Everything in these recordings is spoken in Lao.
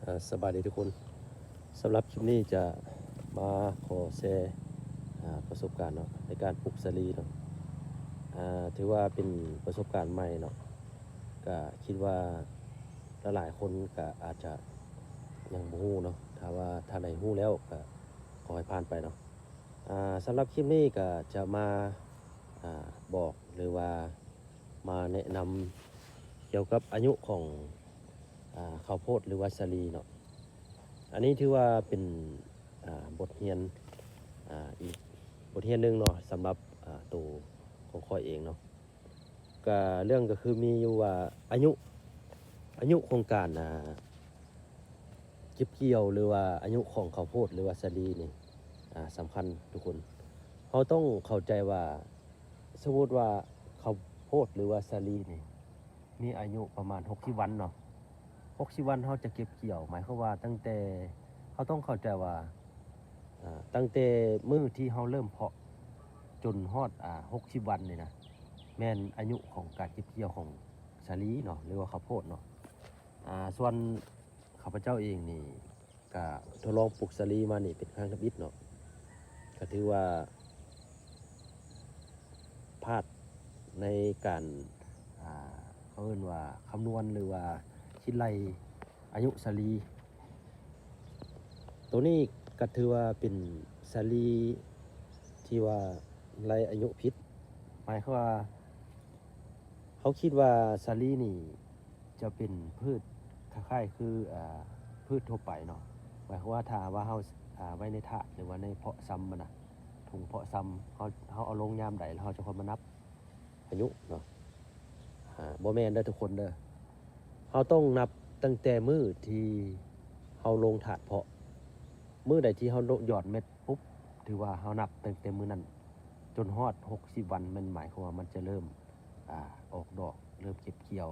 ອ່າ ສະບາຍດີທຸກຄົນ. ສຳລັບຄລິບນີ້ຈະມາຂໍແຊ ອ່າ ປະສົບການເນາະ ໃນການປູກສາລີເນາະ. ອ່າ ຖືວ່າເປັນປະສົບການໃໝ່ເນາະ, ກະຄິດວ່າຫຼາຍໆຄົນກະອາດຈະຍັງບໍ່ຮູ້ເນາະ. ຖ້າວ່າທ່ານໃດຮູ້ແລ້ວກະຂໍໃຫ້ຜ່ານໄປເນາະ. ອ່າ ສຳລັບຄລິບນີ້ກະຈະມາ ອ່າ ບອກ ຫຼືວ່າມາແນະນຳກ່ຽວກັບອາຍຸຂອງ ອ່າ ເຂົ້າໂພດ ຫຼືວ່າສາລີເນາະ. ອັນນີ້ຖືວ່າເປັນ ອ່າ ບົດຮຽນ ອ່າ ອີກບົດຮຽນໜຶ່ງເນາະ ສຳລັບ ອ່າ ໂຕຂອງຂ້ອຍເອງເນາະ. ກະເລື່ອງກະຄືມີຢູ່ວ່າອາຍຸ ອາຍຸຂອງການ ອ່າ ເກັບກ່ຽວ ຫຼືວ່າອາຍຸຂອງເຂົ້າໂພດ ຫຼືວ່າສາລີນີ້ ອ່າ ສຳຄັນທຸກຄົນ. ເຮົາຕ້ອງເຂົ້າໃຈວ່າ ສົມມຸດວ່າເຂົ້າໂພດ ຫຼືວ່າສາລີນີ້ ມີອາຍຸປະມານຫົກສິບວັນເນາະ, ຫົກສິບວັນເຮົາຈະເກັບກ່ຽວ ໝາຍຄວາມວ່າຕັ້ງແຕ່ ເຮົາຕ້ອງເຂົ້າໃຈວ່າ ເອີ ຕັ້ງແຕ່ມື້ທີ່ເຮົາເລີ່ມເພາະຈົນຮອດ ອ່າ ຫົກສິບວັນນີ້ນະ ແມ່ນອາຍຸຂອງການເກັບກ່ຽວຂອງສາລີເນາະ ຫຼືວ່າເຂົ້າໂພດເນາະ. ອ່າ ສ່ວນຂ້າພະເຈົ້າເອງນີ້ ກະທົດລອງປູກສາລີມານີ້ເປັນຄັ້ງທຳອິດເນາະ, ກະຖືວ່າພາດໃນການ ອ່າ ເຂົາເອີ້ນວ່າຄຳນວນ ຫຼືວ່າຄິດໄລ່ອາຍຸສາລີ. ໂຕນີ້ກະຖືວ່າເປັນສາລີທີ່ວ່າໄລ່ອາຍຸຜິດ, ໝາຍຄວາມວ່າເຮົາຄິດວ່າສາລີນີ້ ຈະເປັນພືດຄ້າຍໆຄື ອ່າ ພືດທົ່ວໄປເນາະ. ໝາຍຄວາມວ່າຖ້າວ່າເຮົາ ອ່າ ໄວ້ໃນຖາດ ຫຼືວ່າໃນເພາະຊຳມັນນະ ຖົງເພາະຊຳ ເຮົາ ເຮົາເອົາລົງຍາມໃດ ແລ້ວເຮົາຈະຄ່ອຍມານັບອາຍຸເນາະ. ອ່າ ບໍ່ແມ່ນເດີທຸກຄົນເດີ, ເຮົາຕ້ອງນັບຕັ້ງແຕ່ມື້ທີ່ເຮົາລົງຖາດເພາະ, ມື້ໃດທີ່ເຮົາໂລະ ຢອດເມັດປຸບ ຖືວ່າເຮົານັບຕັ້ງແຕ່ມື້ນັ້ນຈົນຮອດຫົກສິບວັນ ແມ່ນໝາຍຄວາມວ່າມັນຈະເລີ່ມ ອ່າ ອອກດອກ ເລີ່ມເກັບກ່ຽວ.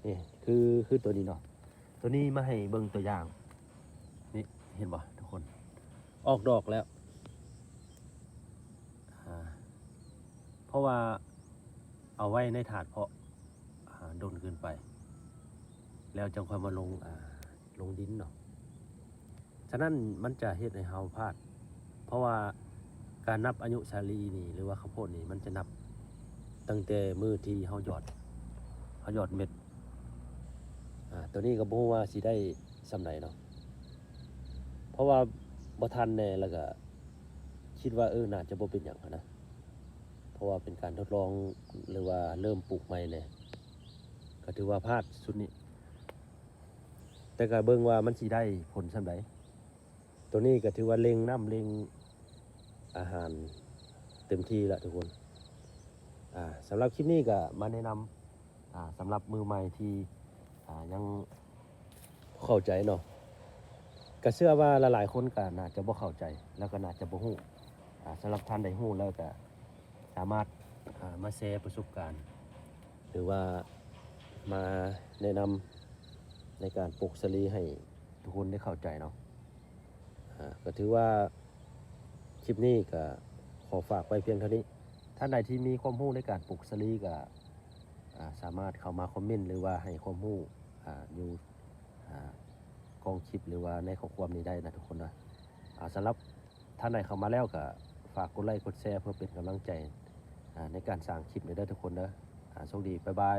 ນີ້ຄື ຄືໂຕນີ້ເນາະ, ໂຕນີ້ມາໃຫ້ເບິ່ງຕົວຢ່າງ ນີ້ ເຫັນບໍ່ທຸກຄົນ? ອອກດອກແລ້ວ. ອ່າ ເພາະວ່າເອົາໄວ້ໃນຖາດເພາະ ອ່າ ດົນເກີນໄປ ແລ້ວຈັ່ງຄ່ອຍມາລົງ ອ່າ ລົງດິນເນາະ. ສະນັ້ນມັນຈະເຮັດໃຫ້ເຮົາພາດ, ເພາະວ່າການນັບອາຍຸສາລີນີ້ ຫຼືວ່າເຂົ້າໂພດນີ້ ມັນຈະນັບຕັ້ງແຕ່ມື້ທີ່ເຮົາຢອດ ເຮົາຢອດເມັດ. ອ່າ ໂຕນີ້ກໍບໍ່ຮູ້ວ່າຊິໄດ້ສ່ຳໃດເນາະ, ເພາະວ່າບໍ່ທັນແດ່ ແລ້ວກໍຄິດວ່າ ເອີ ໜ້າຈະບໍ່ເປັນຫຍັງຫັ້ນນະ, ເພາະວ່າເປັນການທົດລອງ ຫຼືວ່າເລີ່ມປູກໃໝ່ແດ່, ກໍຖືວ່າພາດຊຸດນີ້. ແຕ່ກໍເບິ່ງວ່າມັນຊິໄດ້ຜົນສ່ຳໃດ. ໂຕນີ້ກໍຖືວ່າເລັ່ງນ້ຳເລັ່ງອາຫານເຕັມທີ່ລະທຸກຄົນ. ອ່າ ສຳລັບຄລິບນີ້ກໍມາແນະນຳ ອ່າ ສຳລັບມືໃໝ່ທີ່ ອ່າ ຍັງບໍ່ເຂົ້າໃຈເນາະ, ກໍເຊື່ອວ່າຫຼາຍໆຄົນກໍໜ້າຈະບໍ່ເຂົ້າໃຈ ແລ້ວກໍໜ້າຈະບໍ່ຮູ້. ອ່າ ສຳລັບທ່ານໃດຮູ້ແລ້ວກໍສາມາດ ອ່າ ມາແຊປະສົບການ ຫຼືວ່າມາແນະນຳໃນການປູກສາລີໃຫ້ທຸກຄົນໄດ້ເຂົ້າໃຈເນາະ. ອ່າ ກໍຖືວ່າຄລິບນີ້ກໍຂໍຝາກໄວ້ພຽງເທົ່ານີ້. ທ່ານໃດທີ່ມີຄວາມຮູ້ໃນການປູກສາລີກໍ ອ່າ ສາມາດເຂົ້າມາຄອມເມັນ ຫຼືວ່າໃຫ້ຄວາມຮູ້ ອ່າ ຢູ່ ອ່າ ກ້ອງຄລິບ ຫຼືວ່າໃນຂໍ້ຄວາມນີ້ໄດ້ນະທຸກຄົນນະ. ອ່າ ສຳລັບທ່ານໃດເຂົ້າມາແລ້ວກໍຝາກກົດໄລກົດແຊເພື່ອເປັນກຳລັງໃຈ ອ່າ ໃນການສ້າງຄລິບເດີທຸກຄົນເດີ. ອ່າ ໂຊກດີ ບາຍບາຍ.